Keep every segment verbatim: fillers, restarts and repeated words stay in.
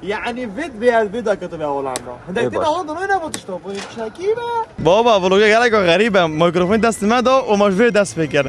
Yani vit bir yer bir dakika tabii Hollanda. Hindek Ê, tê baş. Hollanda ne bu tişto? Bu çekî be? Baba, vloga gelek xerîb e. Mikrofon dest me da û ma ji vê dest pê kir.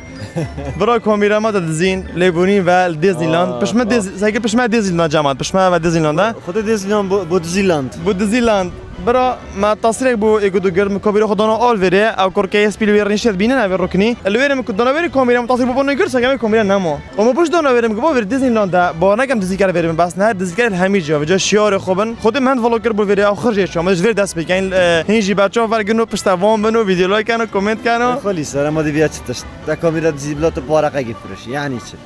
Bira kamîra me de dizîn, lêbûnî ve li Disneyland. Aa, Pişme aa. Diz-, seke pişme Disneyland cemat. Pişme ve Disneyland e. Xwedê Disneyland, bu, bu Disneyland. Bu Disneyland. Bira me tasîrek bû êku du girt, min kamîra xwe dana al vêrê. Ew korkeyê spî li wê rêniştê dibînin, ev ê ruknî. Li wêrê min ku dana vêrê kamîra min tasîr bû bo nigir, seke me kamîra nemo. Ama pişt dana vêrê min ku bo vêrê Disneyland e. Ba nekem dizîker vêrê min, bes ne her dizîker li hemî ciya. Vêca şiyarê xwe bin. Xwedê min hend vlog kir bo vêrê ew xir jê çû. Ama ji vêr dest pê kein. Hîn jî beçav vergin û pişta van bin û vîdeo like kin û comment kin û. Xwelî ser, ema dî viya çi tişt. Te kamîra dizî bila tu para qegî firoşî. Yani çi?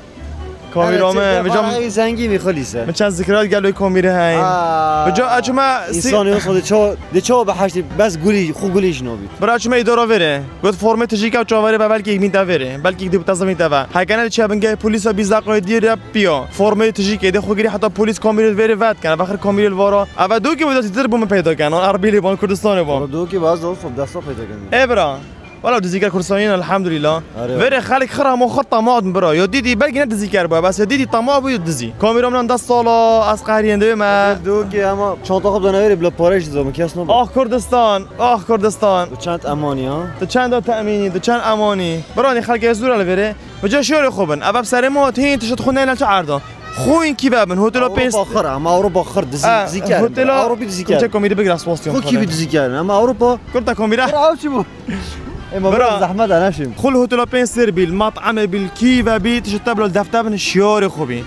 Kamîra Evet, me, çi vêca para zengî mi xwelî ser. Min çend zikrat gel wê kamîra hey. Aa, Vêca eçû me sî- Însanê wisa de çawa, de çawa bi heştê bes gulî, xwe gulî jî nabît. Bira çû me îdara vêrê. Got formê tijîka çaverê be belkî yek mîn te vêrê. Belkî yek dî te zevîn te ve. Hekene li çiya bingehê polîsa bî zaqoyê dîr ya piya. Formê tijîkê dê xwe girî heta polîs kamîrê vêrê vet kene. Vexir kamîrê li vara. Eve dokê wê destî dir bû min peyda kene. Arbîlê ban Kurdistanê ban. Dokê baz da olsun desta peyda kene. Ê bira. Wala dizîker Kurdistanê ne, elhamdulillah. Are. Vêrê xelk xira mo xwe tama din bira. Yo dîdî belkî ne dizîker bû. Bes yo dîdî tama bû yo dizî. Kamîra min dest sala, ez qehriyên dê me. Dokê ama çanta xwe bidana vêrê bila pare jî dizanî kes nabî. Ah Kurdistan, ah Kurdistan. Tu çend emanî ha? Tu çend temînî, tu çend emanî. Bira nî xelkê ez dûra li vêrê. Vêca şiyarê xwe bin. Ev ev serê min hat hîn tişt xwe neyne çi erda. Xwîn kî ve bin, hotela pênc. Ewropa xir, em Ewropa xir, dizî, Ha, dizîker. Hotela Ewropa dizîker. Çek komîdî bigira spasyon. Xwe kî bi dizîker. Em Ewropa. Kurta komîra. Kira ew çi bû? Ema Bira. Bira zehmet e neşim. Xul hotela pênc sêr bî, mat'amê bî, kî ve bî, tişt te bila defte bin şiyarê xwe bî.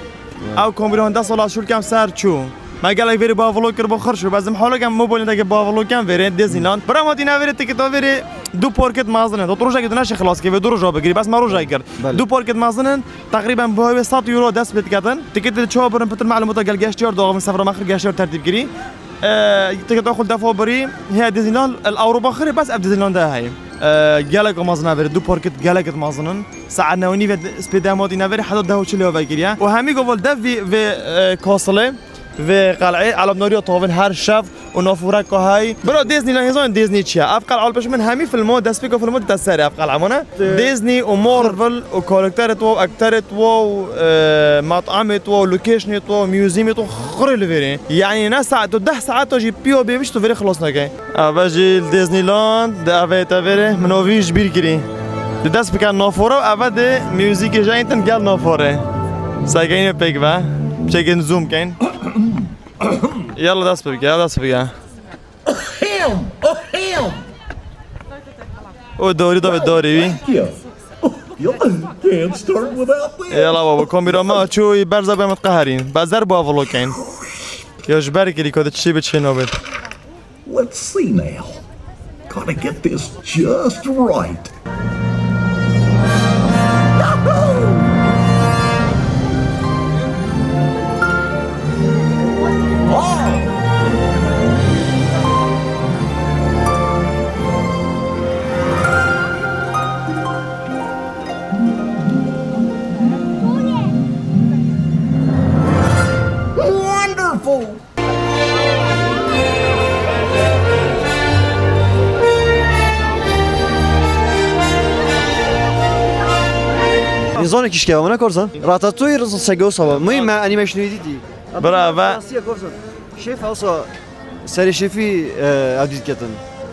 Ew komîra hinde sala şûl kem ser çû. Me gelek vêrê ba vlog kir bo xir şû. Bezim halo kem mobilindeki ba vlog kem vêrê Disneyland. Bira ma tîne vêrê tiketa vêrê du parket mezin in. Tu rojekê tu neşe xilas kê vê du roja bigirî. Bes me rojek kir. Belê. Du parket mezin in. Teqrîben bi hevê sed euro dest pê diketin. Tiketê çawa birin pitir malûmata gel geştiyar daxivin sefra me xir geştiyar tertîb kirî. Ee, tiketa xwe defa birî, heye Disneyland, el Ewropa xirê bes ev Disneyland de heye. Ee, gelek mezin e vêrê, du parket gelek mezin in. Saet newî nîve spê dema tîne vêrê heta deh û çil ya vekiriye. Û hemî govil dev vî, vê, e, kastilê, vê qel'ê, elamnariya tavin her şev û nafûreka hey. Bira Disneyland, hêzan Disney çi ye? Ev qel'a li pêş min hemî filmo, destpêka filmo dite serê ev qel'a mane. Disney û Marvel û karakterê to, akterê to, e, mat'amê to, locationê to, museumê to, xirê li vêrê. Yani ne saet, tu deh saet jî piyo bê bişt tu vêrê xilas neke. Eve jî li Disneyland, di eve te vêrê, min ovî ji bîr kirî. Di dest bike nafora û eve di muzîkê jayîn tin gel naforê. Segeynê pêk ve, çekin zoom kein. Yalla dest bike, yalla dest bike. Ahem! Ahem! O dorî da ve dorî wî. Thank you. You can't start without this. Yala baba, kamera me açû berza be mit qeherîn. Bezer bu avlo kein. Ya ji ber kirî kode çi bi çi nabet. Let's see now. Gotta get this just right. Wonderful! Nizane kişke, ama ne korsan? Ratatouille, Ratatouille, sege o sabah. Mühim, ben animation'ı dîtî. Bravo. Asiye korsan. Şef alsa, serê şefî, e, edît ketin.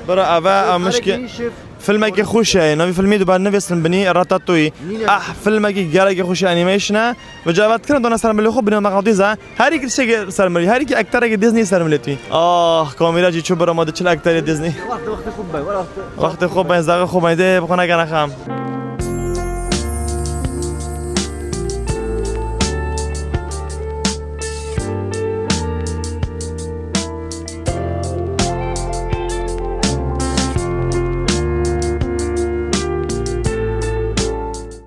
Bira eve, emiş ki. Şef. Filmekî xweş e. Navî filmî dubar nivêsin binî Ratatouille. Nîne. Ah, filmekî gelekî xweş e, animation e. Ve cavat kirin dona ser milê xwe binî meqatîz e. Her iki tiştekî ser milî, her iki akterekî Disney ser milê tî. Ah, kamera jî çû bira ma diçin akterê Disney. Wextê, wextê xwe be, wextê. Wextê xwe be, zaxê xwe be, dê bi xwe nekene xam.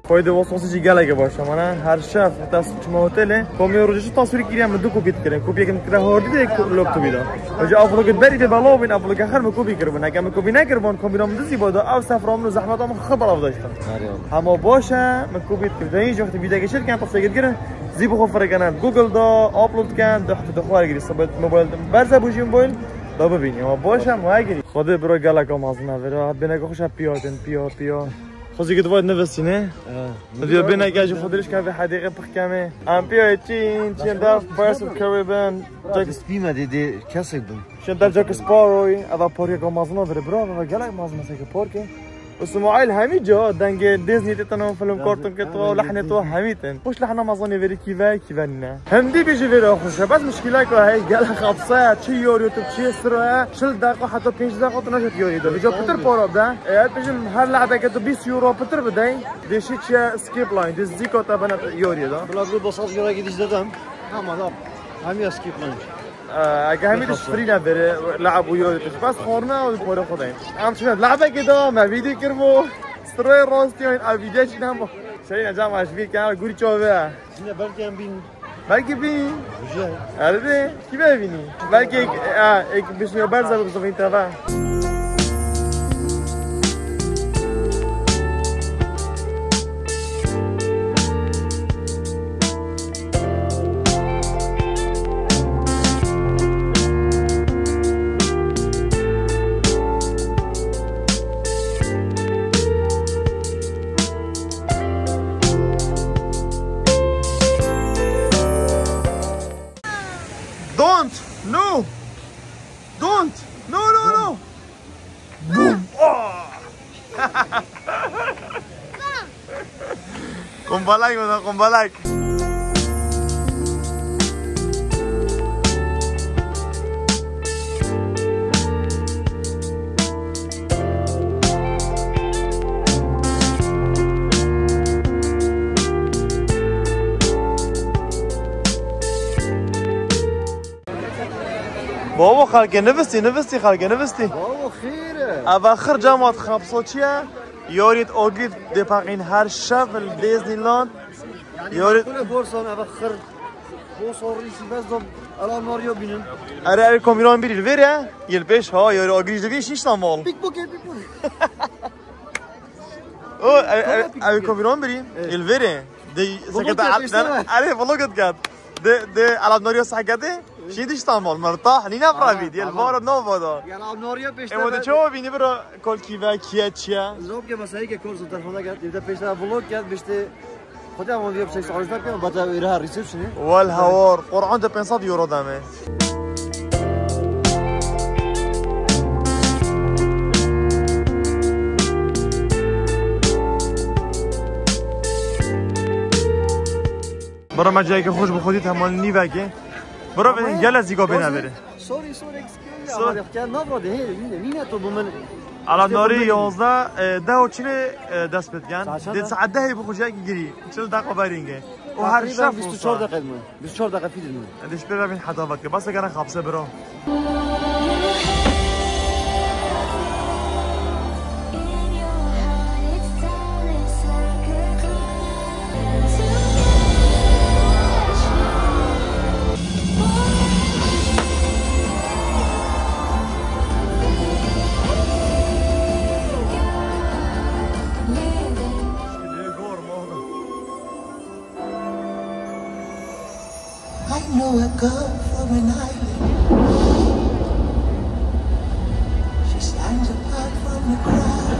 Koyde Vosvosî jî gelekî baş e, mane her şev te çima otelê, komî rojê jî taswîr kiriye, min du kopî dikirin. Kopîyek min dikire hordî de, ko-, laptopî de. Ew jî ev vlogê berî dê belav bîn, ev vlogê xer min kopî kiribûn. Heke min kopî nekiribûn, komîra min dizî bada, ev sefra min û zehmeta min xwe belav daştin. Hema baş e, min kopî dikir. Te hîn jî wextê vîdeo geçirken, taswîrek dikirin, zî bi xwe firêkene, Google da, upload ken, du heftê de xwe ergirî. Sebet mobil berze bû jî mobil da bibînî. Hema baş e, ma ergirî. Xwedê bira geleka mezin e, vira bêneke xweş e, piya tên, piya, piya. Xwezî gidivayt nivistîne. Diyo bêne gel ji xwe dirêj ke vê hedîqê pixkemê. Em pê çîn, çîn dev Pirates of Caribbean. Spî me dê, dê kesek bin. Çîn dev Jack Sparrow. Eva parkeka mezin a vere bira, eva gelek mezin e seke parkê. Îsmaîl hemî ca dengê Disney tê tena film kartûn ke to, lehnê to hemî tên. Poş lehna mezanê verî kîve, kîve nîne. Hemdî bêjî vêre xweş e, bes mişkîleka heye, gelek xapse ye, çi yorî tu çi siro ye, çil deqa heta pênc deqa tu naşet yorî de. Vêca pitir para bide. E, ez bêjim her lehdeke tu bîst euro pitir bidey, dê şî çi skip line, dê zîka te bene yorî de. Bila bir basal yoraki diş dedem. Ama da, hem ya skip line. Ege hemî diş frî ne vêre, le'b û yorî diş. Bes xorme û pore xwe deyin. Em çine le'bekê de, me vîdî kirbo. Sirê rastî, a vîdî çî ne bo. Şerîne cam, ez vî kena gurî çave. Yine belki em bin. Belkî bî. Güzel. Erê, kî bevînî? Belkî ek, e, ek bişniyo berza bi zovîn teva. Don't! No! Don't! No, no, no! Boom! Ah! Kombalak mı lan, kombalak? Bavo, xelkê nivistî, nivistî, xelkê nivistî. Bavo, xêr e. Eva xir cama xapso çi ye? Yorît Ogît dê paqîn her şev li Disneyland. Yorît. Kule borsan eva xir. Borsan rîsî bez dom. Ala Mario bînin. Erê, erê, komîran birî li vêrê. Yil pêş ha, yorî Ogît ji vî şîş tam mal. Pickpocket, pickpocket. O, erê, erê, erê, komîran birî. Evet. Yil vêrê. Dê, vlog seket ket, al-, işte. Erê, vlog ket. Dê, dê, Ala Mario seket. Şî dî Îstanbul, mertah, nîne pravî, diye vara nova da. Ya, la Mario peşte. Emo de çawa bînî bira kolkî ve kiye çiye? Zop ke masayı ke korso telefona gel, evde peşte vlog gel, işte. Xwedê ama diye bir şey soruşlar ki, bata öyle ha reception'ı. Wel hawar, Kur'an de pênc sed euro dame. Bira me cayeke xweş bi xwe dît heman nîvekê. Bira gele zîga bêne vêrê. Sorry, sorry, excuse me. Sorry. Ama ya, ne var? Hey, yine, yine to bu men. Ala Norî yozda, e, deh û çilê, e, dest pê dikin. Saet çend e? Dê saet dehê bi xwe cayekî girî. Çil deqa berînge. O her şef bîst û çar deqe mi? Bîst û çar deqe fîdin mi? Dê ji pê re vîn heta vekê. Bas e gere xapse bira. I know a girl from an island. She stands apart from the crowd.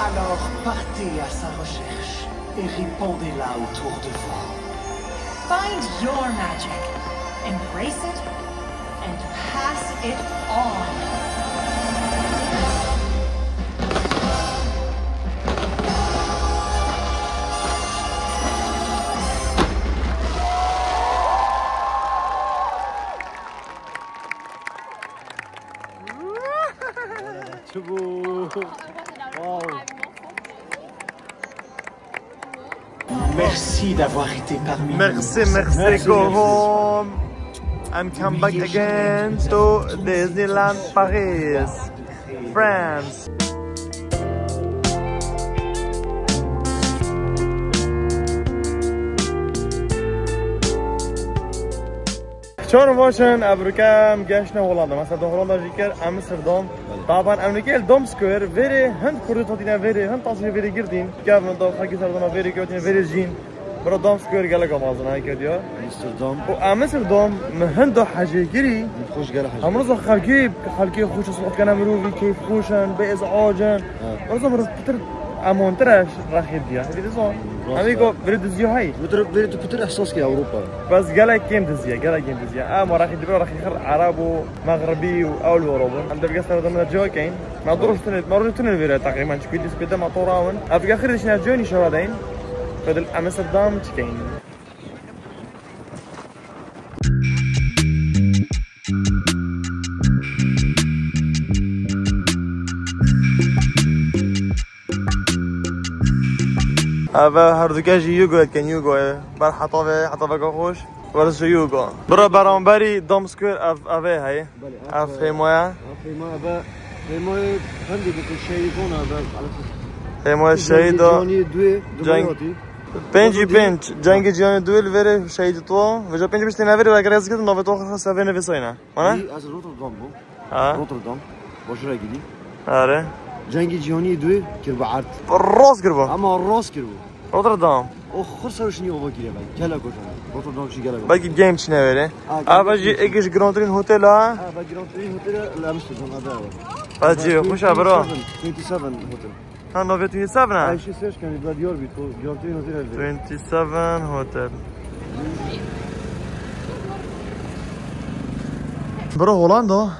Alors partez à sa recherche et répandez-la autour de vous. Find your magic, embrace it, and pass it on. Çi bû? Wow. Merci d'avoir été parmi nous. Merci, merci, go home and come back again to Disneyland Paris, France. Çor baş in, evrûke em geştine Holanda. Mesela di Holanda jî kir, Amsterdam. Belê. Taban em nike li Dom Square, vêrê hin kurdî totîne vêrê, hin tasî vêrê girtîn. Kevin da xelkî serdana vêrê kewtîne vêrê jîn. Bira Dom Square gelek amazin ay kediya. Amsterdam. Û Amsterdam mi hin da hecê kirî. Xweş gel hecê. Hemû xelkî, xelkî xweş sohbet kene mirovî, keyf xweş in, bê ezecin. Ha. Bira zor pitir emontir e rexê diya. Hevî dizon. Rast e. Hemî go vêrê diziya hey. Vêrê tu pitir ehsas ke Ewropa. Bes gelek kêm diziye, gelek kêm diziye. Em rexî dibe rexî xir Ereb û Mexribî û ew li were bûn. Em devge serdana ciya keyin. Me du roj tune, me rojê tune vêre teqrîben çikî dîs pê dema to rawin. Ev ge xir dişine ciya nîşewa deyin. Fedil Amsterdam çikeyin. Eve herdûke jî Hugo dikin, Hugo ye. Ber heta vê, heta veka xweş. Werdiş Hugo. Bira beramberî Dom Square ev, ev ê heye. Belê, ev, ev hêmoya. Ev hêmoya ve, hêmoyê hindî bikin şehîdon eve. Hêmoya şehîda. Cihaniye duê, Ceng-, duê hatî. Pêncî pênc. Cengê Cihaniye duê li vêrê şehîdî to. Veja pêncî pênc têne vêrê, eger ez gidim navê to xir xir sevê nivîsayne. Mana? Î, ez Rotterdam bûm. Ha? Rotterdam. Başûra gidî. Are. Cengê Cîhanî yê duê kiribû erd. Rast kiribû. Ama rast kiribû. Rotterdam. O xir serişinî ova kiriye belkî. Gelek hoş ama. Rotterdam jî gelek hoş. Belkî game çine vêrê. Ha, game çine. Ava jî êkê ji girantirîn hotela. Ha, ve girantirîn hotela li Amsterdam, eve, eve. Belkî xweş e, bira. Twenty seven, twenty seven hotel. Ha, navê twenty seven e? Ayşe search kenî, bila diyar bî, tu girantirîn hotel hevdî. Twenty seven hotel. Bira Holanda.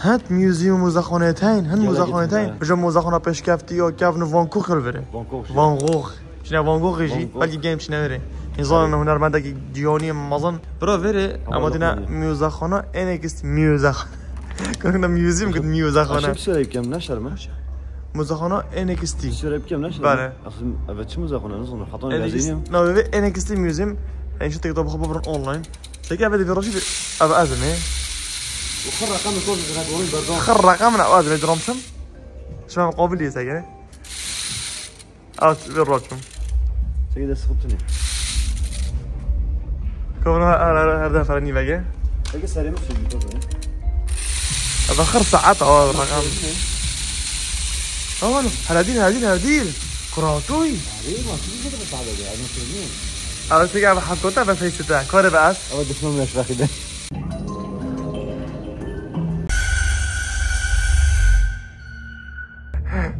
Hend museum û muzexaneyê teyn, hend muzexaneyê teyn. Gelek teyn, he. Ji muzexana pêşkeftî ya kevn û Van Gogh li vêrê. Van Gogh jî. Van Gogh. Çine Van Gogh jî, Van Gogh. Belkî game çine vêrê. Nizam hunermendekî cîhanî mezin. Bira vêrê, ama ama dîne muzexana N X T, muzexana. Kanka museum gid muzexana. Aşağı bir şey yapayım, ne şerme? Muzexana N X T. Bir şey yapayım, ne şerme? Bale. Aslında, evet, çi muzexana, ne sonra? Hatan geldiğini. Navê N X T Museum. En şu TikTok bu online. Peki abi de bir roşi bir abi azim he. وخر رقم الكود غير هتقولي برضه. خر رقم انا ازم درومشم. شو مقابل لي ساكن. Aç bir roçum. Çekil de sıkıntı ne? Kavra her her her defa ni vege. Peki serimi sürdü tabii. Abi xir saat o rakam. Aman, heredîn, heredîn, heredîn. Kuratoy. Abi, ma, siz de saat ya, nasıl bilmiyorum. Abi, tek abi, hakota ve feysite. Kore ve az. Ama düşünmüyorum şu vakit.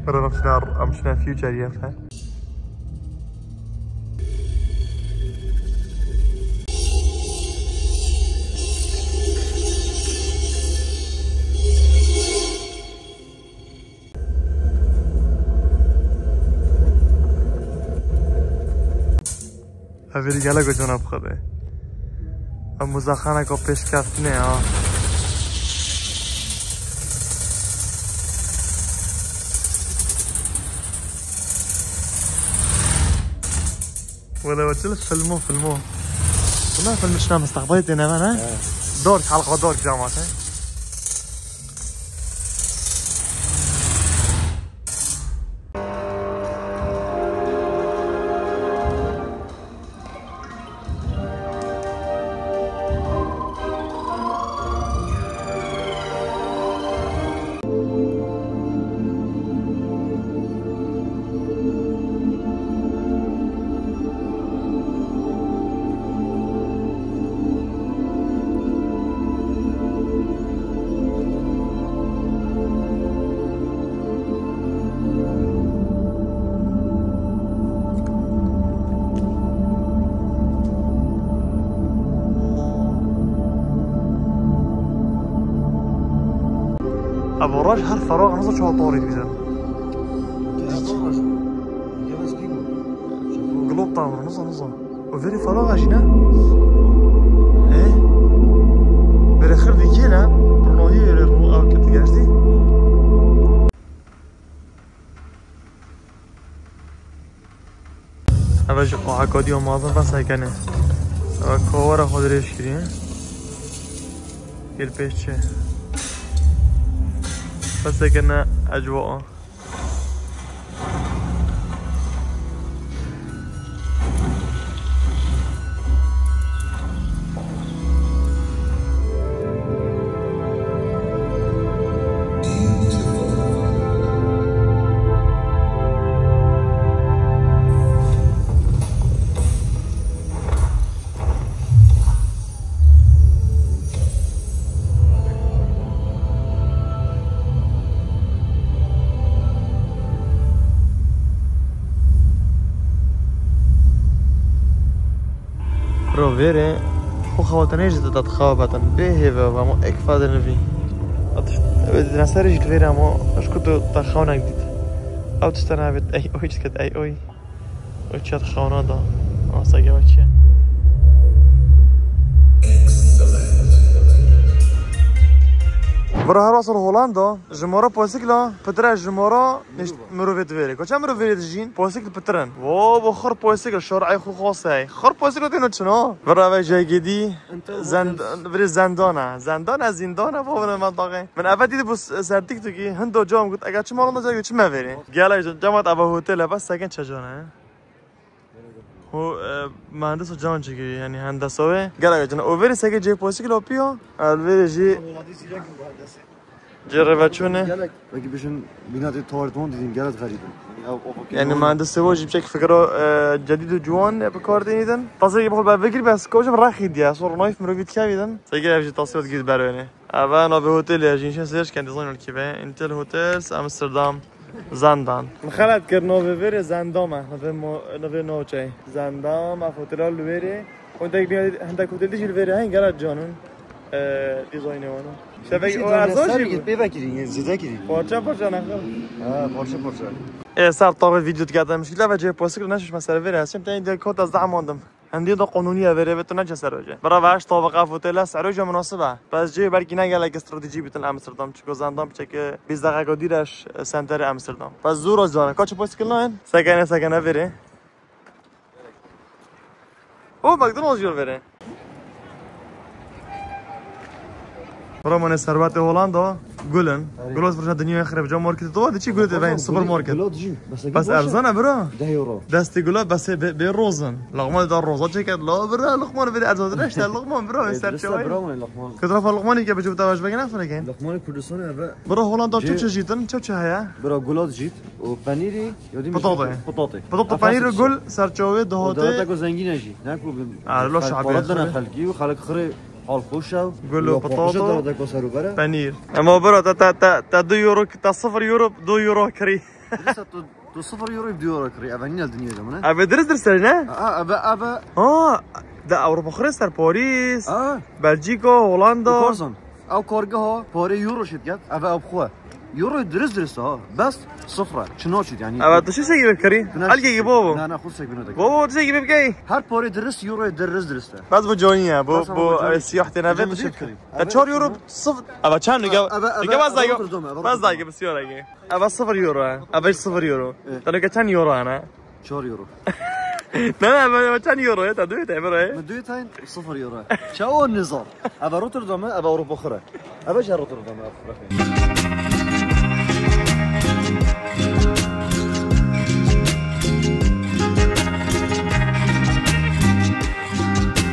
Bro, em çûne, em çûne future ye, fe. Ev êrî gelek cana bixwe be. Ev muzexaneka pêşkeftinê ya. Wele we çi li filmo, filmo. Wele film çina mistaqbalê têne ve, ne? Evet. Dork, halka dork camat, he? Baraj her ferax niza çawa tarî dibînin. Globe Tower, niza, niza. O verê feraxa jî ne? He? Verê xir dikê ne? Ronahî verê ro-, ew ke digeştî. Eve ji qaheka diya mezin vesekene. Eve kawara xwe dirêj kiriye. Gel pêş çi? Vesekene ecwa. Bro, vêrê xwe xewatinê jî te dixebatin. Bê hêve ve, ama ek fadin vî. Ev tişt, ev dîna serê jî vêrê, ama ez ku tu te xewnek dît. Ew tiştene vêt, ey oy, çiket, ey oy. Ew çiya dixewna da. Asa geva çiye. Bro, her wasa li Holanda, jimara pasikla, pitre jimara Nişt-, mirovê divêrê. Ko çend mirovê divêrê dijîn? Posikl pitirin. Wo, bo xir posikl şor ay xu xos hey. Xir posikl têno çino? Vira ve jegedî Intel zend-, Hotels. Virê zendana. Zendana, zindana, bo vira mantaqê. Min eve dîdi bu s-, ser TikTokî, hindo cam got, ega çi malon da cegedî çi me verê? Gelek c-, camat eve hotel eve seken çejana, he? Ho, e, mühendis o can çekî, yani hendesa ve. Gelek cana. O verê seke cê posikl opiyo. El verê jî Cê rêveçûnê. Gelek, wekî bêjin, bîna tê tawarê wan dîtin, gelek xerîb in. Yani ev avokê Yani wan mühendisê wo jî biçek fikro, e, cedîd û ciwan, e, bi kar tînî din. Tasê ki bixwe be fikir bes, ko jim rexî diye, sor nayf mirovî dikevî din. Sege ev jî tasê wo digît berwêne. Eve navê hotelê jî nişen sêr şken dizon ki be. Intel Hotels Amsterdam. Zendan. Min xelet kir, navê verê Zendam e. Navê mo-, navê navçeyê. Zendam, ev hotela li verê. Hindek bîya, hindek hotel jî li vêrê hene, gelek canin, e, dîzaynê wan. Şevek o erzan jî bû. Pê vekirî, zêde kirî. Parça parça nexwe. Ha, parça parça. Ê, ser tavê vîdeo diketim. Muşkîla ve cê posikl neşiş me ser vêrê. Hesîm te êndî kot ez zehmandim. Hindî de qanûnî ye vêrê ve tu neçe ser vêce. Bira ve eş tabeqa hotela ser vêce munasib e. Pes cê belkî ne gelek stratejî bîtin Amsterdam. Çiko Zendam çeke bîst deqeka dîreş senterê Amsterdam. Pes zû roz zane. Kaç posikl nayên? Sekene, sekene vêrê. O McDonald's jor vere. Bro, mane servetê Holanda gul in. Gul ot firşa dinya xirab. Ca market to de çi gul ot ben supermarket. Gul ot jî. Bes erzan e bro. Deh euro. Destê gula bes bê, bê roz in. Luqman da roza çeket la bro. Luqman vere erzan işte Luqman bro. Ser çay. Bro, mane Luqman. Kudrafa Luqman ki bicû da baş begene fırken. Luqman Kurdistan eve. Bro, Holanda çu çeşitin, çu çe heye? Bro, gul ot jî. O penîrî. Yodî Pitatê. Pitatê. Pitatê, penîr û gul serçavê dihatê. Dewleta ku zengîn e jî. Ne ku bi Ha, lo şabî. Xelk dene xelkî û xelk xirê hal xweş e. Gul û patato. Dewleta ku serûbere. Penîr. Ema bira te, te, te, te du euro, te sifir euro, du euro kirî. Dirisa tu, tu sifir euro du euro kirî. Eve nîne dinyê de mine. Eve dirist dirist ne? Ha, eve, eve. Ha, de Avrupa xirê ser Paris. Ha. Belçîka, Holanda. Korsan. Ew kargeha parê euro şit ket, ev ev xwe. Euro dirist dirist ha, bes sifre, çi naçit yani. Ev tu şişe gibi kirî? Elke gibi baba. Ne, ne, xwe sek bino de. Baba, tu şey gibi bikey. Her parê dirist euro dirist dirist e. Bes bu caniye, bu, bes bu, bu caniye. Siyah tene ve tu şey kirî. Ev çar euro sıfır. Ev çend? Ev, ev, ev, bas da, bas da gibi siyah. Ev sıfır euro ha. Ev sıfır euro. Evet. Tabii geçen euro ana. Çar euro. Ne, ne, ben, ben çend euro ya? Te duyuyor, Emre. Me duyuyor, tayin sıfır euro. Çawa nizam? Eve Rotterdam, eve Avrupa xire. Eve jî Rotterdam, eve xire.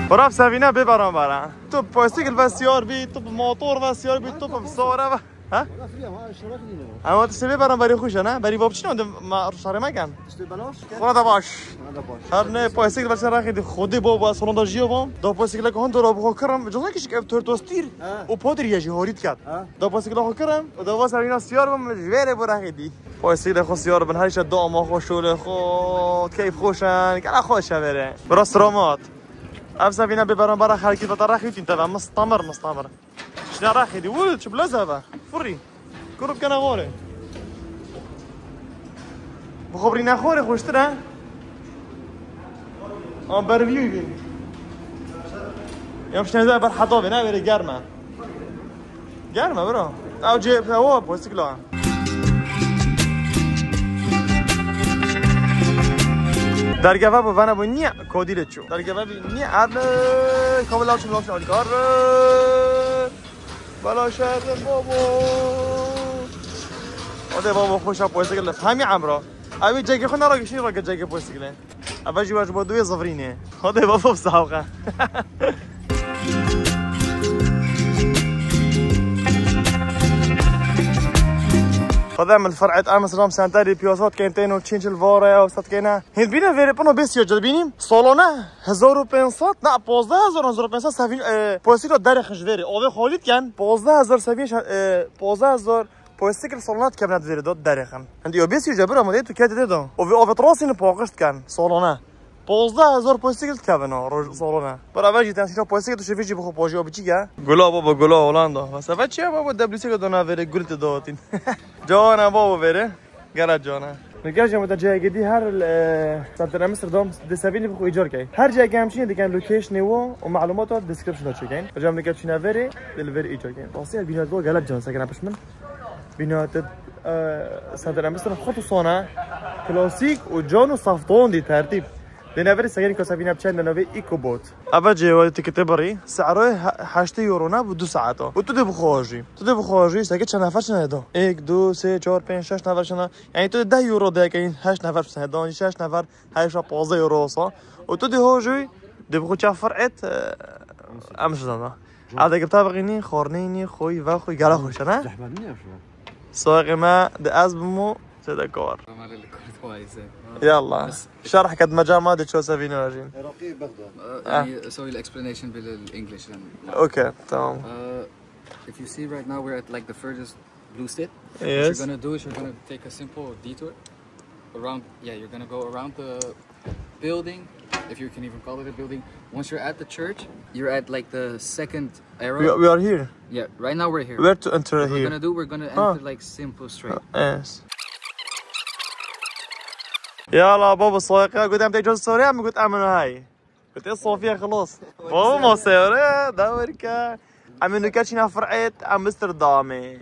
Xuraf sevîne bê beramber ha. Tu poysikl ve siyar bî, tu motor ve siyar bî, tu sora ve. Ha? Ama tu sê bê beramberî xweş e, ne? Berî vapçî ne, ma ruşarê me ken. Xora da baş. Her ne poysikl ve siyar raxî di xwedî bo, bo salonda jiyo bom. Da poysikl ku hon dora bu xo kirim. Cozan kişik ev tortostîr. Ha. O podir ye jî horit kat. Ha. Da poysikl xo kirim. O da va serîna siyar bom, ji verê bo raxî di. Poysikl xo siyar bin, her şey da ama xo şole xo, keyf xweş e, kela xweş e verê. Bira selamat. Ev sevîne bê beramber xelkî ve ta raxî tîn te ve, mistamir, mistamir. Şina raxî di, wû, çi bilez eve. Furî. Kuro bikene xorê. Bi xwe birîne xorê xweştir e. An bervî wî bîn. Em şinê de ber heta vê ne, vêrê germ e. Germ e bro. Ew cê ew postikla. Dergeve bû, vene bû, niye kodî lê çû. Dergeve bî, niye erne. Kabul lawçim, lawçim alîkar. Bela şerdim babo. Hadi babo, xweşa postikle. Hemî emra. Ew cegê xwe nara gişî, ra cegê postikle. Eva jî wer ji bo duyê zivrînê. Hadi babo, sağ ol. Xwedê min li fer'et Amsterdam Center, piyasa dikên tên û çîn çil vare ew sed kêne. Hîn bîne vêrê pino bêsiyo cil bînî. Salone hezar û pênc sed, na, pazdeh hezar, hezar û pênc sed sevîn, e, posîro derê xij vêrê. Ove xolît ken, pazdeh hezar sevîn şe-, e, pazdeh hezar posîkil salona dikevne di vêrê de derê xin. Hindî yo bêsiyo cebir ama dê tu kete de da. Ove, ove trasîni paqişt ken, salone. Pazdeh hezar posîkil dikevin o roj salone. Beraber jî ten şîşa posîkil tu şevî jî bixwe pajî o biçîk e. Gula baba, gula Hollanda. Ve seve çi ye baba, deblisî ke dona vêrê gul te dawatîn. Cana baba vêrê. Gela cana. Nike jî mete cihê gidî her, e, Center Amsterdam de sevînî bixwe îcar key. Her cihê ke em çînê dikin location ê wo û malûmata description da çêkeyn. Hocam nike çîne verê, dil verê îcar keyn. Rastî bîna do gela can sekene piş min. Bîna te, e, Center Amsterdam xwe tu sona klasîk û can û safton dî tertîb. Dê neverî segerî ka sevîna biçen de navê EcoBot. Eve cê wayî tiketê birî, se'royê he-, heştê euro ne bi du saeta. Û tu dê bixwe jî. Tu dê bixwe jî, seke çend nefer çine do? Êk, du, sê, çar, pênc, şeş nefer çine. Yani tu deh euro de ke heşt nefer çine do, şeş nefer, her şa pazdeh euro olsa. Û tu dê ho jî, dê bixwe çav fer'et, e, em şidana. Ade gifta bixînî, xornînî, xwî, ve xwî, gela xweş e, ne? Zehmet niye şu? Saeqê me de ez bim û sê de kar. Yalla. Şerh ked me cama de ço sevîne jîn. Iraqî Bexda. Uh, Ah. Any, so you'll explanation bil English then. Okay, tamam. Uh, if you see right now, we're at, like, the furthest blue state. What you're Yes. gonna do is you're gonna take a simple detour around. Yeah, you're gonna go around the building, if you can even call it a building. Once you're at the church, you're at, like, the second arrow. We are, we are here. Yeah, right now we're here. Where to enter What we're here? gonna do, we're gonna Ah. enter, like, simple straight. Ah, yes. Yala baba, saeqa, got em tê caz sore, em got em hay. Got ê Safiye xelas. Baba, ma sore, da werke. Em nuke çîna fer'et, em Amsterdamê.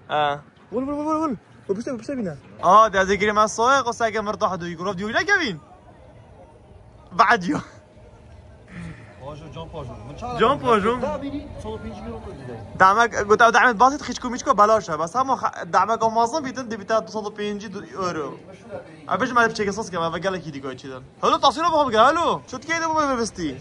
Ha. Vur, vur, vur, vur, vur. Vur, pişte, pişte bîne. Aa, de ez ê girîme saeq, o seke mirtah dûyî. Gurov dûyî nekevîn. Badiyo. Pajo, can pajo. Can pajo. Demek, got ew demek basit, xîçko mîçko belaş e. Bes hema xa-, demek o mezin bîtin, dibîte du sed û pêncî euro. Ev bijim, ev çeke sas kem, ev gelekî dî goy çî din. Helo, tasîra bixwe bigire, helo. Çi dikey de bixwe bibistî?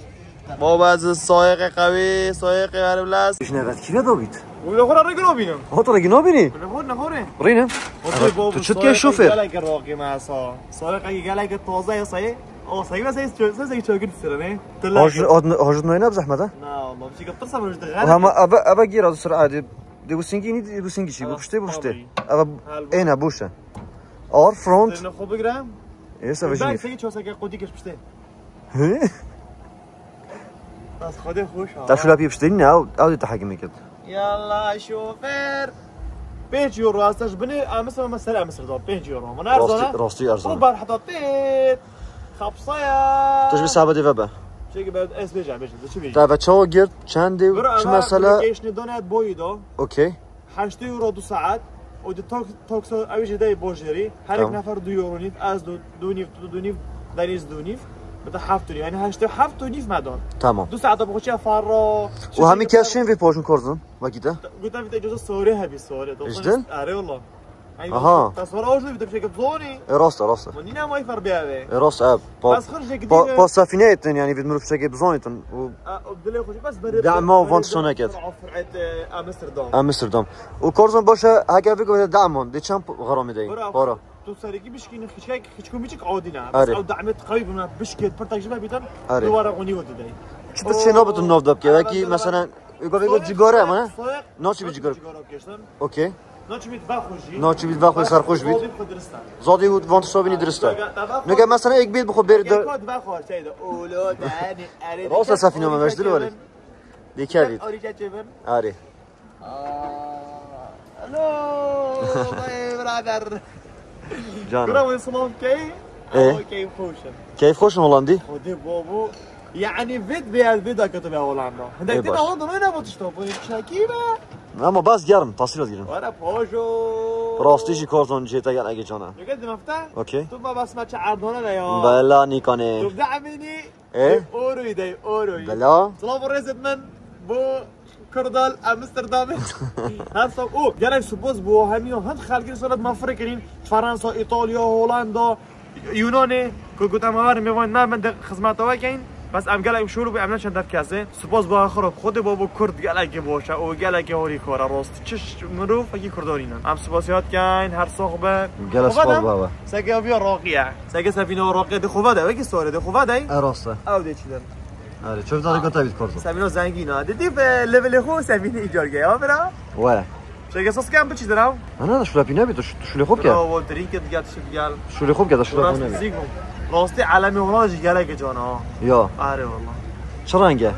Baba, ez saeqê qewî, saeqê hervlas. Ji nevet kî ve dabît? Wile xwe re rêgir nabînim. Hot rêgir nabînî? Wile xwe nexorê. Rînim. Hot Evet, rê baba, tu çi dikey saeqê şofêr? Gelek roqî me sa. Saeqê gelek taze ya sayê. O sayê ve sayê çö-, sayê çökün sirene. Hajin, hajin noyna bi zehmet ha? Na, ma bir şey kaptırsa ben işte. Hema eve, eve gir adı sür'adî. Dê û singî nî, dê û singî çî? Bû piştê, bû piştê. Eve êne boş e. Ar front. Sêrine xwe bigire. Ê, se vejî. Ben sengî çoseke qodî keş piştê. Hı? Bas xwedê xweş ha. Ta şula pî piştê ne, ew, ew dê te hekimê kir. Yalla şofêr. Pênc euro asta ji binê, em ser, em ser da pênc euro. Min erzana. Rastî, rastî erzana. Û bar heta têt. Xapsaya. Tu ji vî saetê ve be. Çekî be, ez bêjim, bêjim. Tu çi bêjî? Te ve çawa girt, çendê û çi mesele? Application-ê dane boyî da. Okey. Heştê euro du saet. O di tok-, toksa ew jî dey bojerî. Her yek Tamam. nefer du euro nîv, ez du, du nîv, tu du nîv, Deniz du nîv. Bi te heft û nîv. Yani heştê heft û nîv me dan. Tamam. Du saeta bi xwe çiya farro. Û hemî kes şên vê pojin korzin, wekî te? Gote vî te ceza sore hebî sore. Îşte? Are wala. Aha. Te sore o jî bi te bir şey zonî. E, rast e, rast e. Min nîne may fer biyave. E, rast e. Pa, Bas xircek pa, dîne. Pa sefîne etin, yani bir mirov şekê bizonîtin. Û A, o dilê xwe bes berê dema berê van de tiştane ket. Afret, e, Amsterdam. Amsterdam. Û korzin baş e, heke vê ku dema, de çend p-, xeramê dey? Bira, Para. Tu serî bişkînî xîçkek, xîçko miçik adîne. Bes Are. ew dehmet qewî bime, bişkêt, pirtek ji me bîtin, Are. dubare onî wê didey. Çi tu O, çê nabit navda bike, Are, wekî ben mesela, Ego, ego, Soyek, cigare soyek, ama, ne? soyek, Naçî bir soyek cigare? cigare bikeştin. Okey. Naçî bit vexwe jî. Naçî bit vexwe, serxweş bit. Zodî xwe dirist e. Zodî û van tişta bînî dirist e. Ega, ega, Neke mesela ek bit bixwe bêr de. Ega, kod vexwe, şeyde. Olo, dani, are, Rast e, sefîne me, mejdil were. Dikevit. Arî çeçevin. Arî. Aa, Hello, my brother. Can. Kura wê silav key? E? Ama keyf xweş e. Keyf xweş in Holandî? Xwedê babo. Yani vêt bê ez vê dakika tu be Holanda. Hindek Ê, tê baş. Holanda ne ne bu tişta? Bu çekî be. Ama bas germ, tasîr ez girin. Wara pojo. Rastî jî Karzan cihê te gelekê can e. Yeke di mefte? Okey. Tu ma bas ma çi erdona ne ya. Bela nîkanê. Tu bi emînî. E? Oroy dey, oroy. Bela. Silav û rêzet min bo Kurdal Amsterdam. Her sab o gerek spas bo hemiyo hend xelkî solet ma firê kirin. Fransa, Îtalya, Holanda, Yunanê. Ku gote ma werin mêvan me min de xizmeta we keyin. Bes em gelek şûr bû em ne çend def kesê. Spas bo xirop. Xwedê babo Kurd gelekê boş e û gelekê horî kor e rost. Çiş mirovekî Kurdanî ne. Em spasiyat keyin her sox be. Gele Xwe spas vedem. Baba. Seke viya raqiye. Seke sefîne raqiye de xwe vede. Wekî sore de xwe vede. E rast e. Ew de çi de. Erê, çöv zarê gota bît Karzan. Sefîne zengîn ha. Didî be levelê xwe sefîne îcar ge. Ya bira. We. Seke sos kem biçî diraw. Ana da şulapî nebî, tu ş- tu şulê xwe bike. Bravo, trinket gel tişi gel. Şulê xwe bike, da şulapî Burası nebî. zik bu. Rastî alemê Holandî jî gelekê can ha. Ya. Are valla. Çi renge?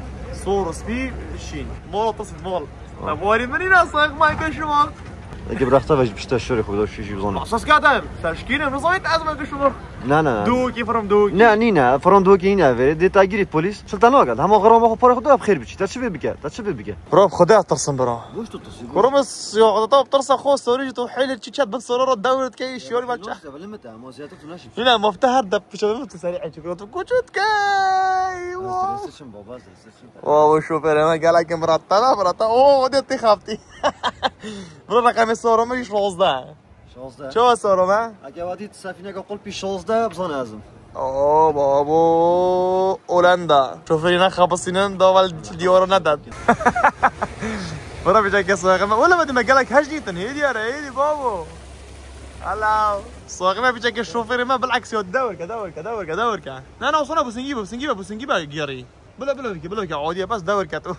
Sor, spî, şîn. Mol, tasît mol. Te barî min îna sayık ma ke şuma. Eke biraxta ve pişte şurê xwe da şu jî bizanım. Asas kadar. Sen şkîne mi zayit ez ma ke şuma. Ne ne. Duki from duki. Ne nîne, from duki nîne verê. Dê ta girî polîs. Çil te naket. Hema xirama xwe para xwe da xêr biçî. Te çi vê bike? Te çi vê bike? Bro, xwe de tirsın bro. Boş tut tası. Kurum siyo da tab tırsa xo soru tu hêlê çiçet bin soru ro dewr ke iş yol maça. Nasıl böyle mi tamam? Ziyade tu nasıl? Yine mafta her dep pişe mi tu seri açık. Tu kuçut kay. Nasıl seçim baba, nasıl seçim? Wow, şoför hemen gel hakim bıraktı la bıraktı. Oo, o da tixaptı. Bro, rakamê sorumê şozde. Şazde. Çawa sorumê? Eke vadî sefîneka qulpî şazde bizan ezim. Oo babo, Hollanda. Şoförü ne kapısının da val diyora ne dat. Bura bir dakika sorumê. Wala vadî me gelek hej nîtin. Hêdî yara, hêdî babo. Hello. Sorumê bir dakika şoförü me bilaks ya dewr ke, dewr ke, dewr ke, dewr ke. Ne ne, olsana bu singi bu, singi bu, bu singi bu geri. Bila bila ki, bila ki adiye bas dewr ke tu.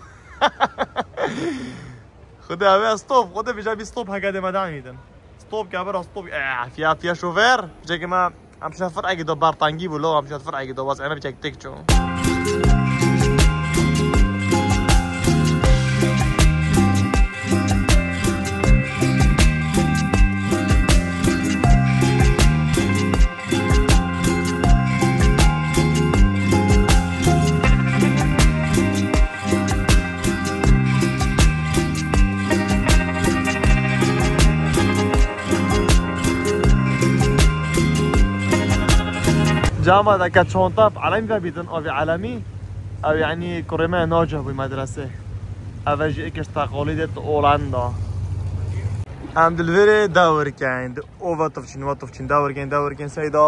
Xuda ve stop, xuda bir bir stop haka deme devam edin. Stop ke bira stop. Eh, fiya fiya şoför. Ceke ma em şoför agi do bartangi bu lo, em şoför agi do bas ene bir çek tek ço. Cama deke çonta bi elemî vebîtin, avî elemî, ew yanî kurê me nacih bû medrese. Ev jî êk ji teqalîdê di Olanda. Em di li vêrê dewr kein, di ova tufçin, wa tufçin, dewr kein, dewr kein, seyda,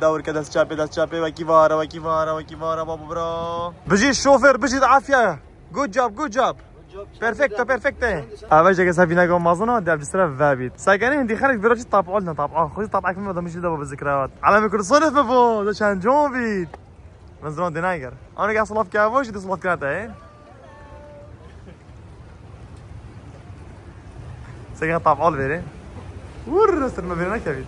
dewr ke dest çapê, dest çapê, wekî vare, wekî vare, wekî vare, babo bira. Bijî şofêr, bijî di afya. Good job, good job. Perfecto, perfecto. Ava jeke sefîneka mezin a, dev sira vebît. Sekene hindi xelk vira çi tab'al ne tab'al. Xwî tab'ek min da mijî da bizikrawat. Alemê Kurdistan fe bo, da çend con bît. Min ziran dinager. Ana gel salaf ke ava jî de salaf kirate, e? Sekene tab'al vere. Vur, ser me vere nekevît.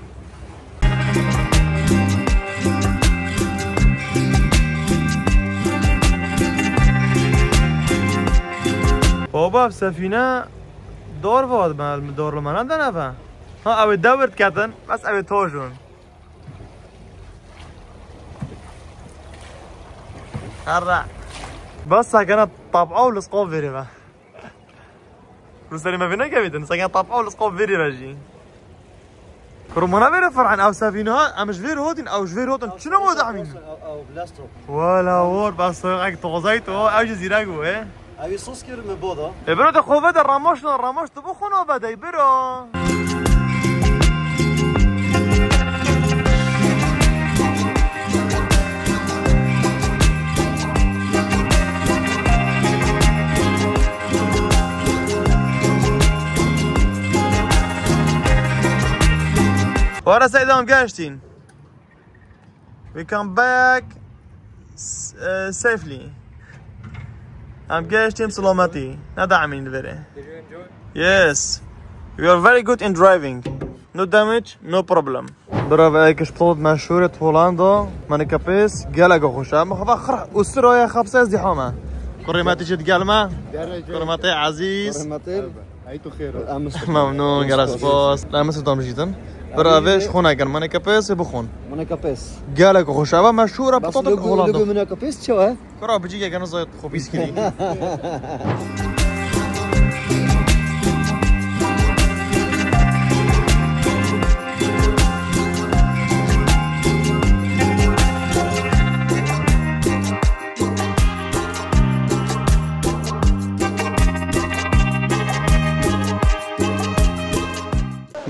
Baba, ev sefîne dar vat me, dar li me ne deneve. Ha, ew ê dewr diketin, bes ew ê tojin. Herre. Bes sekene tab'a û lisqa vêrê ve. Rûserê me vê nekevîtin, seken tapa û li sqof vêrê ve jî. Kurmana vêrê Ferhan, ew sevîna, em ji vêr hotin, ew ji vêr hotin. Çi ne bu dahmîn? Wala wor, bas soyek tozayt o, ew jî zîrek bû, e? Ew ê sos kir min boda. E, biro te xove de ramaş na, ramaş tu bixwe na bedey, biro. Wara Seyda, em gehiştîn. We come back s- uh, safely. Em gehiştîn selametî. Ne daimîn vere. Yes. You are very good in driving. No damage, no problem. Bravo, ek sport meşhur et Hollanda. Mani kapês, gelek xweş e. Ama xwe xir usroya xapse ez dî hame. Kurê me tî gel me. Kurê me tê ezîz. Kurê me tê. Memnûn, gelek spas. Em Misir tam jîtin. Bira vê ji xwe nekin, Monekapes ê bixwin. Monekapes. Gelek xweş, eva meşhûr e, pitatin Hollanda. Monekapes çi ye? Kura bicî ye, gene zayt xwe bîst kirî.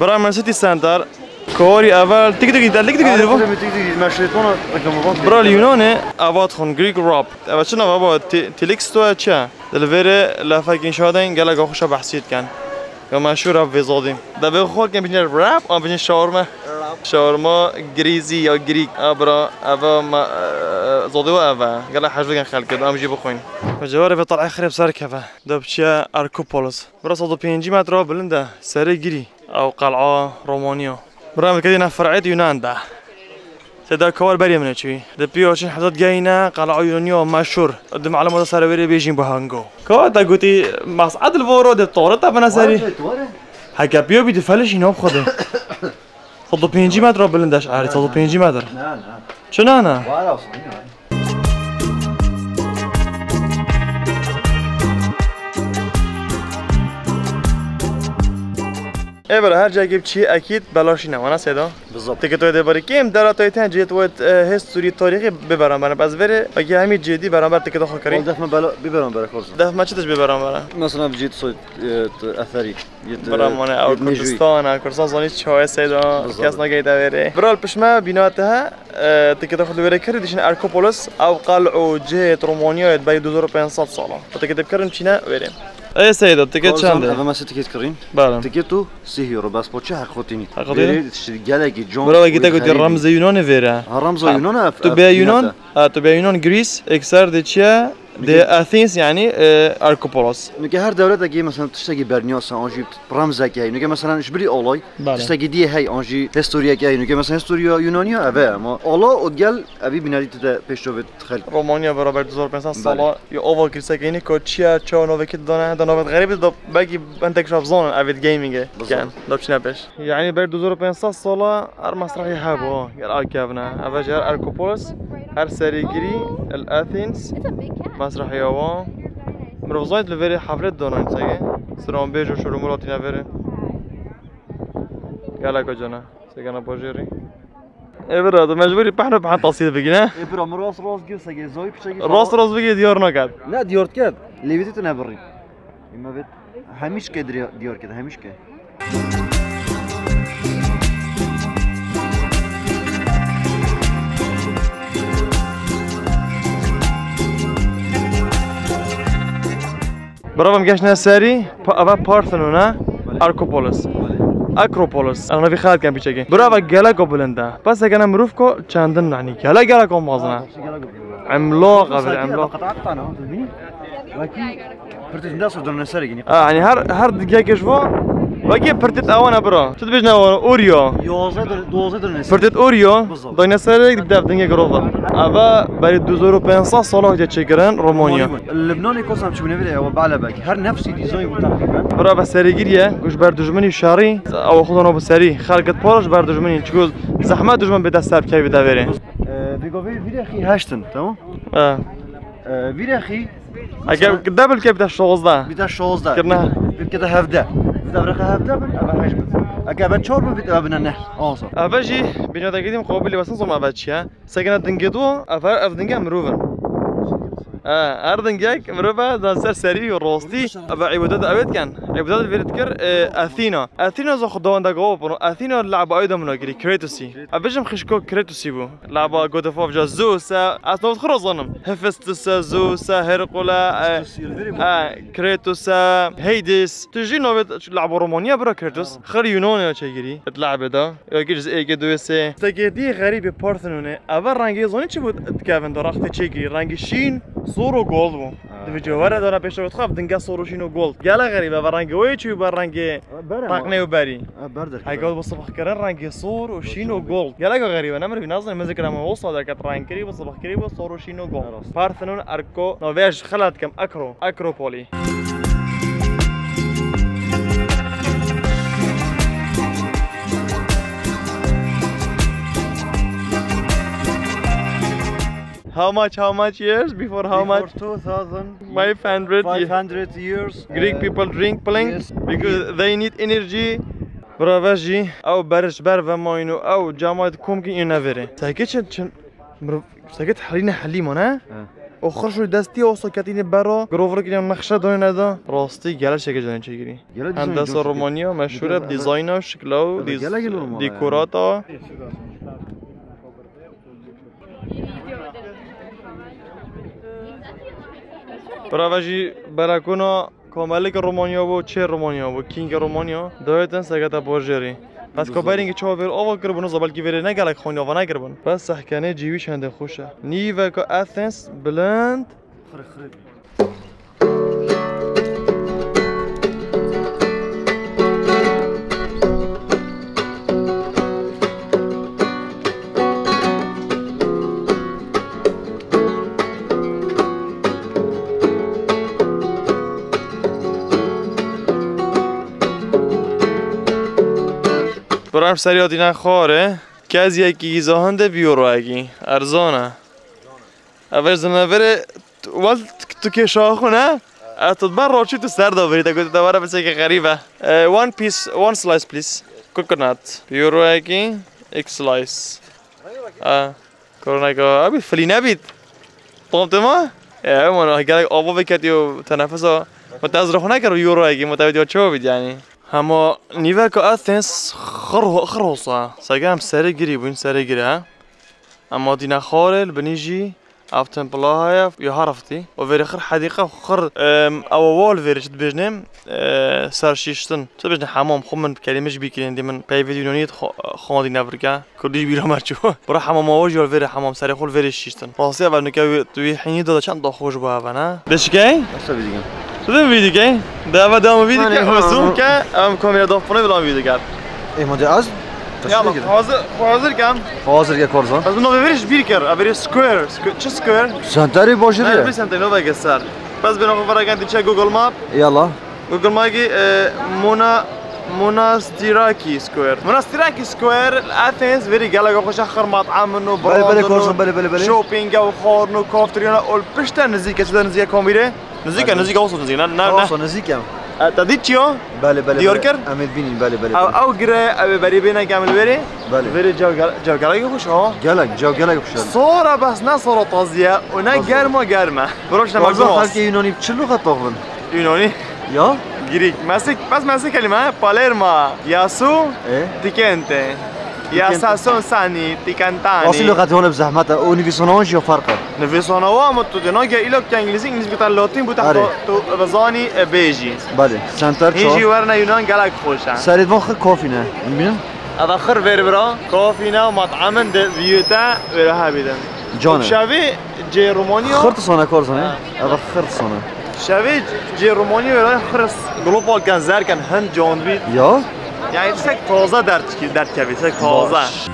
Bira me City Center. Kori evel tik tik tik tik tik. Bira li Yunanê eva dixwin Greek rap. Eva çi nava ba? Ti-, Tilix to çi? Di li vêrê lafekî şadeyn gelek xweşa behsî dikin. Ya meşhûr ev vê zadî. De vê xwe kim bijîne rap, an bijîne şawarma. Şawarma Grîzî ya Greek. A bira, eva ma, e, zadî wa eva. Gelek hej dikin xelkê, de em jî bixwin. Ve cewarê vê talê xirê bi ser keve. De biçiye Arkopolis. Bira sed û pêncî metre bilind e. Serê girî. Ew qel'a Romanya. Bira em diketîne fer'êt Yunan de. Seyda kawar berê min çûyî. Di pîya çin hezat geyne qel'a Yunaniya meşhûr. Di maluma de serê wêrê bêjîn bi hango. Kawar te gotî Mes'ed li voro de tore te bine serî. Heke pîya bî di felişî nav xwe de. Sed û pêncî metre bilind e şerî, sed û pêncî metre. Na, na. Çi na, na? Vay olsun, ya. Ê bira, her cihekî biçî ekîd belaş nîne, wana Seyda? Bizapt. Tikê to yê dê barî kêm, dera to yê ten cihê to yê, e, history, tarîxî bê beramber. Ez verê, wekî hemî cihê dî beramber tikê to xwe kirî. Wal def me bela-, bê beramber e, xorza. Def me çi tişt bê beramber e? Mesela bi cihê to, e, t-, etherî, yê t-, Bira mane, ew yê mejûyî. Kurdistan e, Kurdistan zanî çawa ye Seyda, kes nageyî te verê. Bira li pişt me bîna te he, e, tikê te xwe li wêrê kirî, dişin Erkopolis, ew qel'o cihê Romanyayê di berî du hezar û pênc sed sala. Xwe tikê te bikirin çîne wêrê. Ê Seyda, tikê çend e? Eve me sê tikê kirîn. Bale. Tikê tu sih euro, bes poçe heqotînî. Heqotînî? Vêrê tiştî gelekî can. Bira wekî te gotî ramzê Yunanê vêre. Ha, ramza Yunan e, ev, tu bê Yunan, ha, tu bê Yunan, Greece, ekser de çi ye? De Athens, yani, e, Arkopolos. Nuke her dewletekî, mesela, tiştekî berniyas e, an jî ramzek heye. Nuke, mesela, ji bilî alay, Bale. tiştekî diyê heye, an jî historiyek heye. Nuke, mesela, historiya Yunaniya ev e, ama ala û gel evî binarî tu de pêş çavê xelk. Romanya beraber du hezar pênc sed Bale. sala, ya ava kilîsek heyne, ka çiya, çawa navekî dane, da navet xerîb da, belkî hintek şav zanin, evê gaming e, Bizanin. Ken, da çine pêş. Yani ber du hezar pênc sed sala her mesrehî hebû, gel akevne. Eve jî her Erkopolis, her serîgirî, el Athens, mesrehî awa. Mirov zayt li verê hevlet donan sege. Stranbêj û şurumur hatine verê. Gelek cana, segana bajêrî. Ê bira, tu mecbûrî pehno pehn tasîr bigî, ne? Ê bira, min rast rast gir sege, zayî piçekî Rast rast bigî, diyar naket. Ne, diyar diket. Lêvîtî tu nebirî. Ê me vêt hemîşke dirya-, diyar kir, hemîşke. Bravo, em geştine serî, pa-, ava Parthenon e, Arkopolis. Akropolis. Ana vî xelat kem piçekî. Bravo, geleko bilind e. Pas egene mirov ko çendin, yani, gelek, geleko mezin e. Emlak, abi, emlak. Qet'a qet'a ne, tu bînî? Wekî pirtê dinda sor done serê ginî. Ha, yani her, her dingekê ji wan, wekî pirtê ewana bira. Tu dibêjine wana, Oryo. Yoze done, doze done ser. Pirtê Oryo, Bizav. done serê dev dingek rova. Ava berî du hezar û pênc sed sala hatiye çêkirin, Romanya. Romanya. Libnanê kosam çûne vire, ewa bale bek. Her nefsî dîzayî bû teqrîben. Bira be serîgiriye, ku ji ber dijminî û şerî, ewa xwe dana bi serî. Xelkit para ji ber dijminî, çiku zehmet dijmin bê te ser bikevî te verê. Ee, vêga vê vîrê xî heştin, tamam? He. Ee, vîrê xî, Eke mesela, double ke bîte şozdeh. Bîte şozdeh. Kirine. Bîte hevdeh. Bîte evreqe hevdeh bin, eve heşt bin. Eke eve çar bin, bîte eve bine neh. Ansa. Eve jî bînyatekî dîm qabilî westin zom eve çi ye? Sekine dingê du, eve ev dinge mirov in. He, her dingek mirov e, dan ser serî û rastî. Eve îbadet eve dikin. Îbadet vê dikir, e, Athena. Athena zo xwedawendek ava piro. Athena leba ayda min kirî, Kratosî. Ev bijim xişko Kratosî bû. Laba God of War, Zeus e, ez navê xwe zanim. Hephaestus e, Zeus e, Herkul e, e, Kratos e, Hades. Tu jî navê laba Romanya bira Kratos. Xir Yunanê çêgirî. Et labe da. Ya ki ji êkê duê sê. Stekê dî xerîbê Parthenon e. Eve rengê zanî çi bû dikevin da rextê çêgirî. Rengê şîn, sor û gold bû. Di vê cewere dana pêşerot xwe dinge sor û şîn û gold. Gele xerîb e, eve rengê wê çû be rengê Berem. Teqnê û berî. Ha, ber derkeve. Heke bû sibh kirin rengê sor û şîn û gold. Geleka xerîb e, ne mirov nazin, min zikir e, min wisa derket reng kirî, bû sibh kirî, bû sor û şîn û gold. Ne rast. Parthenon, Erko, no vê ji xelat dikim, Akro, Akropolî. How much, how much years? Before how much? Before two thousand five hundred years. Greek people drink plain because they need energy. Bira ve jî ew ber ji ber ve mayîn û ew cama dikom kî ê neverê. Seke çi, çi, mirov, seke helîne helî ma ne? He. O xirş û destî o soketîne bera, grover kî nexşe dayne da. Rastî gelek şeke canê çêkirî. Hendesa Romanya meşhur e, dîzayna, şikla û dîz-, dîkorata. Bira ve jî berekona Komelek Romanya bû, çê Romanya bû, King Romanya, dawêtin seketa bajêrî. Ez ko berîn ki çawa vêr ava kiribûn, za belkî vêrê ne gelek xwîn ava nekiribûn. Bes sehkenê cî wî çendê xweş e. Nîveka Athens bilind. Biram serî hatîne xwarê. Keziyekî zahinde bi euroyekî. Erzan e. Ev ê zineverê, wel, tu kêşa xwe ne? Ez tu ber roçî tu ser da birî, te gote te were biçeke xerîb e. Eh, one piece, one slice please. Coconut. Euroyekî, ilk slice. Eh, koronayka, abi filî nebît. Tom tema? E, ew mana, gelek ava veketiyo tenefesa. Ma te ez rexne kero euroyekî, ma te vediyo çawa bît yani? Hema nîveka Athens xir, xir hosa. Sege em serê girî bûn, serê gire. Em hatîne xwarê, li binî jî ev templa heye, ya haraftî. Û vêrê xir hedîqe, xir, em, ew wal vêrê çi dibêjnê, e, ser şîştin. Çi dibêjnê hemam, xwe min kelîme ji bîr kirîn, dî min peyvê Yunanî xwe-, xwendî nebirke. Kurdî ji bîra me çû. Bira hemama we jî ya vêrê hemam, serê xwe li vêrê şîştin. Rastî ev nuke wî, wî hînî de çend da xweş bû eve, ne? Deşikey? Nasıl bir gün? Dedim video game. Dava devam video ke. Olsun ke. Em kamera da fonu bilan video game. E, ma de az. Ya bak, hazır, hazır kem. Hazır ke Korzan. Ez bunu bir iş bir kere, bir square, squ-, çi square? Senteri boşu diye. Bir senteri nova göster. Bas ben o kadar geldi çek Google Map. Yallah. Google Map ki, e, Mona, Monastiraki Square. Monastiraki Square, Athens, veri gelaga hoşa xir mat'am no, Bale, bale, brand no, Korzan, bale, bale, bale. Shopping, ev xor no, kafeterya no, ol pişte nizîk, çi de nizîk komire. Nizîk e, nizîk e, olsun nizîk. Ne, ne, ne. Olsun, nizîk e. E, te dît çi yo? Belê, belê, belê. Diyar kir? Em ê bînin, belê, belê, belê. Ew, ew gire, ew ê berî bêne ke em li verê. Belê. Verê cew gel-, cew gelek xweş ha. Gelek, cew gelek xweş e. Sora bes ne sora taziye û ne germa germe. Bro, işte McDonald's. Xelkê Yunanî çi lûxa taxivin? Yunanî? Ya? Greek. Mesik, bes mesik kelime, Palerma, Yasu, e? Tikente. Ya Sason Sani, Tikantani. Asî lûxetê hûn bi zehmet e. Û nivîsona wan jî ya ferq e. Nivîsona wan ama tu dê nagê îlok ke îngilîzî, îngilîzî bûte latîn, bûte xwe tu bizanî, e, bêjî. Belê. Center çar. Hîn jî werne Yunan gelek xweş e. Serê van xwe kafî ne. Em bînin? Eva xir ver bira, kafî ne, mat'amin de viyete, vera hebîdin. Can e. Şevê cê Romanya. Xir tu sona kor zane. Ha. Eva xir tu sona. Şevê cê Romanya vera xir global ken zer ken hin can bî. Ya. Yani sek taze dert, dert kevî, sek taze. Baş.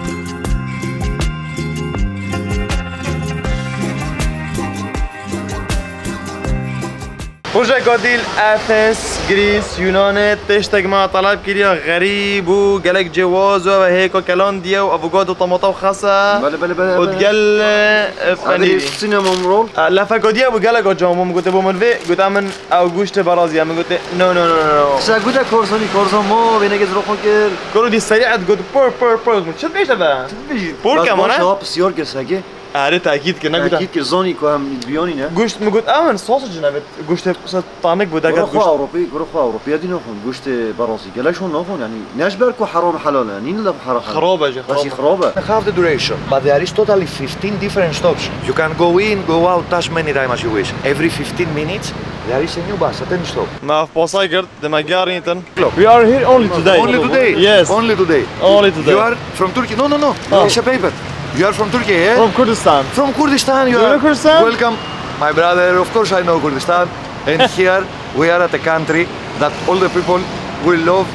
Rojeka dîl Athens, Greece, Yunanê, tiştek me teleb kiriya xerîb û gelek cêwaz û ev hêka kelan diye û avokado, tomata û xese. Belê, belê, belê, û belê. Digel, e, Hadi penîrî. Cinnamon roll. E, lefeka diye bû gelek acam bû, min gote bo min vê, gote min ew goştê beraziye, min gote no, no, no, no. Sen gote korzanî, korzan mo, vê negez roxo kir. Koro dî serî et got por, por, por, min çi dibêje be? Çi dibêjî? Por ke mane? Baş, baş, pisyor kir seki. Erê, tekîd kir, ne gote? Tekîd kir, zanî ku em biyanî ne. Goşt min got, ew in sos cine bit. Goştê se tanik bû, deke goşt. Gura xwe Ewropî, gura xwe Ewropî, edî naxwin. Goştê berasî gelek şon naxwin, yanî ne ji ber ku heram helal e, nîn lef heram helal. Xirab e jî, xirab e. Bes xirab e. Have the duration, but there is totally fifteen different stops. You can go in, go out as many time as you wish. Every fifteen minutes, there is a new bus at any stop. Me ev pasa girt. Dema gerîntin. We are here only today. Only today? Yes. Only today. Only today. You are from Turkey? No, no, no. Ah. It's a paper. You are from Turkey, eh? From Kurdistan. From Kurdistan, you are. Do you know Kurdistan? Welcome, my brother. Of course I know Kurdistan. And here we are at a country that all the people will love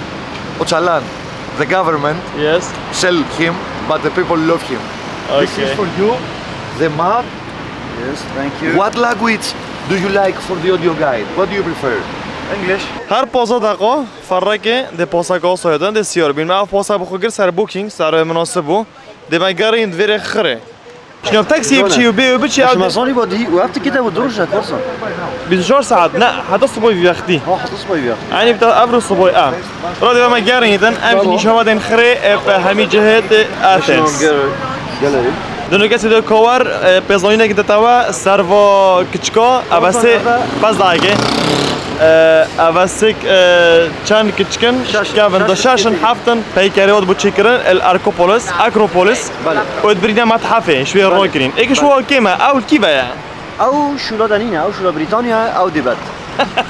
Ocalan. The government, yes, sell him, but the people love him. Okay. This is for you, the map. Yes, thank you. What language do you like for the audio guide? What do you prefer? English. Her poza deqa ferrekê dê posa ka soyadin dê siyar bîn. Me ev posa bi xwe kir ser booking, ser minasib bû. Dê me gerîn vêrê xirê. Şuna taksiyê biçî û bê û biçî. Şima zanî ba dî û ev tikete û dirûj e, Karsan. Bîst û çar saet, ne, heta siboy vextî. Ha, heta siboy vextî. Yanî bita ev rû siboy, em. Radyo me gerîn din, em jî nîşava tên xirê, e, pe hemî cihê te Athens. Gel, gel. Dino kesê de kovar, e, pêzanînek de tawa, serva kiçika, ev e sê, pez dayke. E, ev e sê, e, çend kiçikin, şeş, kevin de şeş, şeşin, heftin, peykerê ot bu çêkirin, el Arkopolis, Akropolis. Belê. Û dibirîne methefê, şwê ro kirîn. Êk şwa kêm e, ew kî ve ye? Ew şûla de nîne, ew şûla Brîtanya, ew dî ber.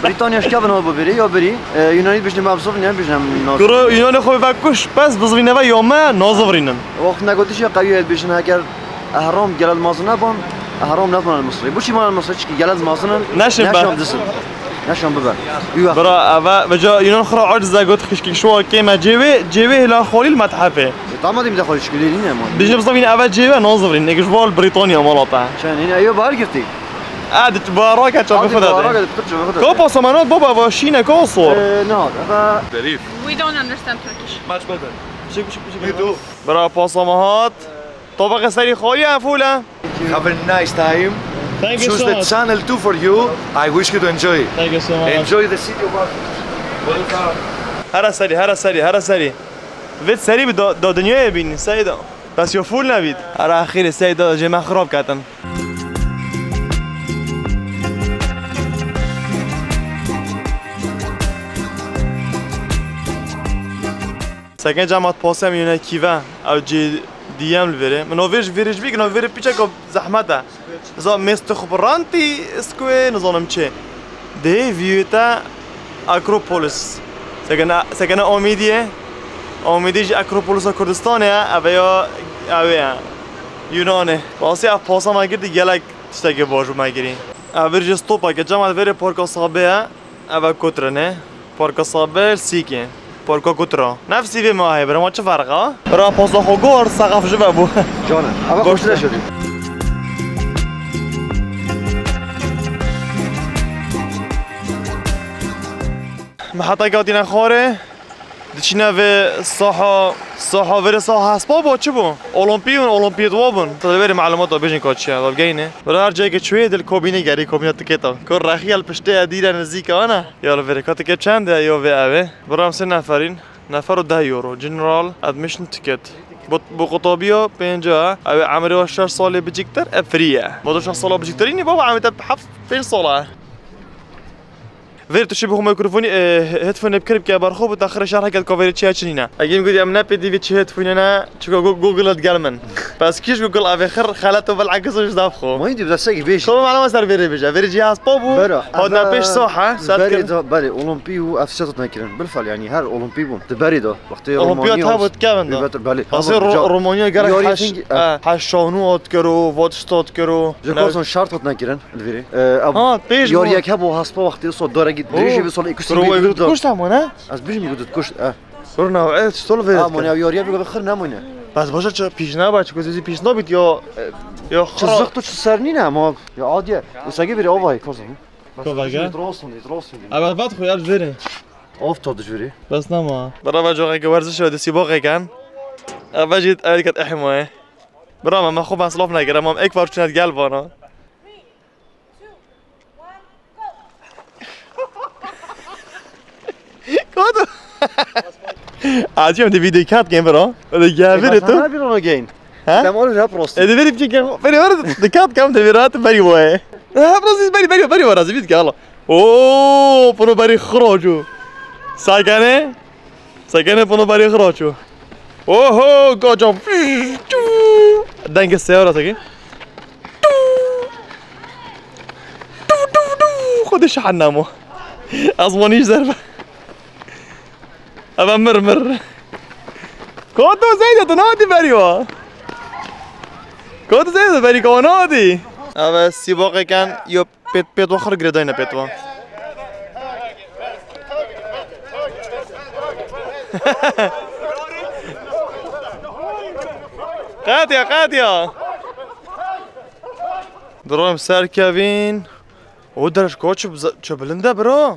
Brîtanya şikevin ot bibirî, ya birî. E, Yunanî dibêjin me bizovin, yan bêjin em nas. Kuro Yunanê xwe ve kuş, pez bizovîne ve ya me nazivrînin. Wext negotîşiya qewî ye dibêjin heger ehram gelel mazin nebon, ehram nedon el Misrî. Boçî man el Misrî, çikî gelel mazin in, neşin be. Neşan dizin. Neşan bibe. Wî wext. Bira, eve, veca Yunan xira aciz e, got xişkî şwa kêm e, cêwê, cêwê hêla xolî li methefê. E, tamam, dîm de xolî çikî lê nîne man. Dijî bizovîne eve cêwê nazivrîn, êk ji val Brîtanya malata. Çend nîne, eyo bahar girtî. A, di tu bara ke çavê xwe de. Ko pasamanat baba va şîne ko sor. E, na, eve. Zarîf. We don't understand Turkish. Much better. Bira pasamahat. Tabaqê serî xaliye fûle. Have a nice time. Thank you so much. Choose the channel two for you. I wish you to enjoy. Thank you so much. Enjoy the city of Athens. Welcome. Here serî, here serî, here serî. Vêt serî bi da, da dinyayê bînî, Seyda. Bes yo fûl nebît. Here axirê Seyda jê me xirab ketin. Seke cemat pasem yöne kîve, ew cê diyem li vêrê. Min o vêr ji vêrê ji bîk, no vêrê piçeko zehmet e. Za mêz tu xwe bi rantî skuê, nizanim çê. Dê viyê te Akropolis. Sekene, sekene Amîdiyê. Amîdî ji Akropolisa Kurdistanê ye, ev ya, ew ye. Yunanê. Rastî ev pasa me girtî gelek tiştekê baş bû me girî. Ev vir ji stopa ke cema vêrê Parka Sabê ye. Eva kutre ne? Parka Sabê sîkê. Parka kutra. Nefsî vê mahê, bira ma çi ferqa? Bira posta xwe gor, seqaf ji ve bû. Canım, ama koştura şöyle. Me heta ke hatîne xwarê, diçîne vê saha, saha verê saha hespa bû, çi bû? Olimpî bûn, olimpiyat wa bûn. Te verê malûmata bêjin ka çi ye, da bigeyne. Bira her cayê ke çûyê dil kobînê gerî, kobîna tiketa. Kor rexî el piştê e dîre nizîk ana. Ya li verê ka tiket çend e, yo vê ev e. Bira em sê neferîn, nefer û deh euro. General admission ticket. Bu, bu qutabiya pênca e. Ew ê emrê wa şeş salê biciktir, e free ye. Ma tu şeş sala biciktirî nî baba, emrê te heft pênc sala e. Vêr tu şibî xwe mikrofonî, e, headphone bikir bike ber xwe, bi te xirê şerh heket ka vêrê çi ye çi nîne. Egîm gotî em ne pêdî vê çi headphone ne, çuka Go-, Google digel min. Pes kî ji Google avê xir xelet û bilekis û ji dav xwe. Mayî dî bi destsekî bêjî. Şo maluma ser vêrê bêje. Vêrê cihaz pa bû. Bera. Hot ne pêş soha, saet berê kir. Da, berê, Olimpî û ev siyasat nekirin. Bilfal, yanî her Olimpî bûn. Di berê de. Wextê Olimpiyat Romanya hebû dikevin de. Belê. Asê Ro-, Romanya gerek yariyê heş-, hingî, e, heşanû hat kero, vatişt hat kero. Ji Karson şart hat nekirin. Li vêrê. E, ev ha, pêş bû. Yariyek hebû haspa wextê sal darekî dirêjî vê sal êkûşî. Kuşt hema ne? Ez bijîm ku tu kuşt, e. Kor navê, e, çi sol vê. Ha, mone, ev yariye bigave xir nemone. Bes başa çi pîş naba, çi ku zî pîş nabît ya, e, ya xira. Çi zixt û çi ser nîne, ma ya adiye. Û segê vêrê avayê, Karson. Ka vege? Îtrosin, îtrosin. Eve vat xwe ya vêrê. Of to dijviri. Bes nema. Bira ve coxeke werziş ve de sîboxê ken. Eve jî ev diket ehmoye. Bira me, me xwe ben silav nekir, em ek var çûne gel vana. Kodu. Acım de video kat gen bro. Öyle gel biri tu. Sana bir ona gain. Ha? Tamam, öyle rap rost. E de verip ki gel. Beri var de kat kam de bir rahat beri boy. Ha, bro, siz beri, beri, beri var azı bir gel. Oo, bunu beri xrocu. Sakane. Sakene bunu bari xiraço. Oho, gocam. Denge seyara saki. Xwedê şehenna mo. Azmanî zerbe. Eve mir mir. Koto zeyde tu nadi beriwa. Koto zeyde beri ko nadi. Eve sibaqê ken yo. Pêt, pêt wa xir girêdayne pêt wa. Qetiya, qetiya. Durayım serkevin. O derş ko çi, çi bilinde bro.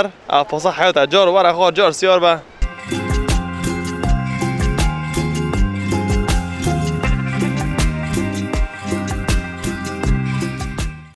ser, ev pasa heyata car were xwe car siyar be.